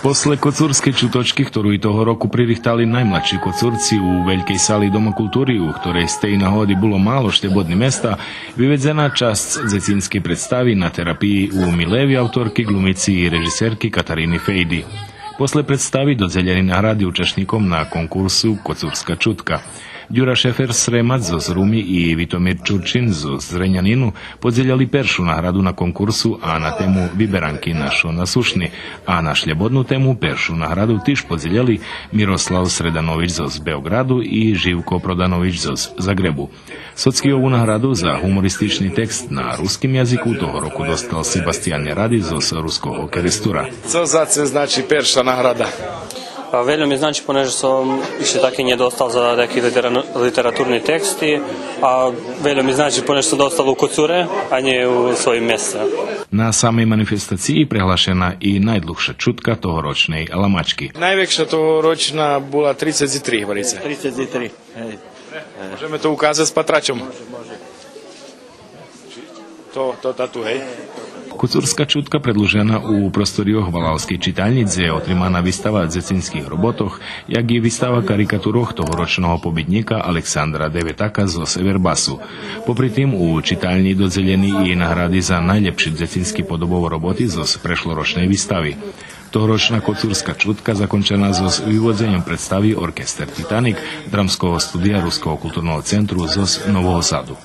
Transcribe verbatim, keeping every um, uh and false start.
После коцурскей чуточки, хтору и того року пририхтали наймладши Коцурци у велькей сали Дома култури, у хторей з тей нагоди було мало шлєбодни места, виведзена часц дзецинскей представи На терапиї у Милеви авторки, глумици и режисерки Катарини Фейди. После представи додзелєни награди учашнїком на конкурсу Коцурска чутка. Дюра Шефер Сремац зоз Руми и Витомир Чурчин зоз Зренянину подзелєли першу награду на конкурсу, а на тему Виберанки нашо насушни, а на шлєбодну тему першу награду тиж подзелєли Мирослав Среданович зоз Беоґраду и Живко Проданович зоз Загребу. Соцки ову награду за гумористични текст на руским язику того року достал Себастиян Неради зоз Руского Керестура. Цо за це значи перша награда? А вельо ми значи, понеже сом ище таки нє достал за таки литерану-, литературни тексти, а вельо ми значи, понеже сом достал у Коцуре, а нє у своїм месце. На самей манифестациї преглашена и найдлугша чутка тогорочней Ламачки. Найвекша тогорочна була трицец и три, говори ше. Трицец и три, гей. Можеме то указац патрачом. То, то, та ту, гей. Коцурска чутка предлужена у просторийох Валалскей читальнї, дзе отримана вистава дзецинских роботох, як и вистава карикатурох тогорочного победнїка Александра Деветака зоз Вербасу. Попри тим, у читальнї додзелєни и награди за найлєпши дзецински подобово роботи зоз прешлорочней вистави. Тогорочна Коцурска чутка закончена зоз виводзеньом представи Оркестер Титаник Драмского студия Руского културного центру зоз Нового Саду.